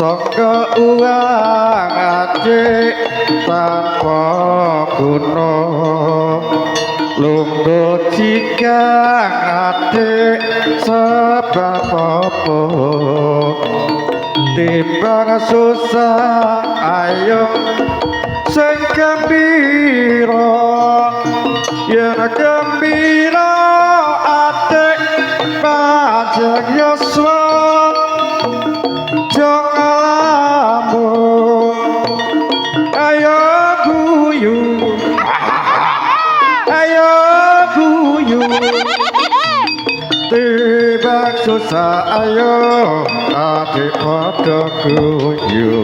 Saka uang adik tanpa guna, lungguh cikang adik sebab apa? Timbang susah ayo sing gembira, yen gembira adik panjang yuswa, jangan lamun, ayo guyu, ayo guyu. Timbang susah ayo adik padha guyu.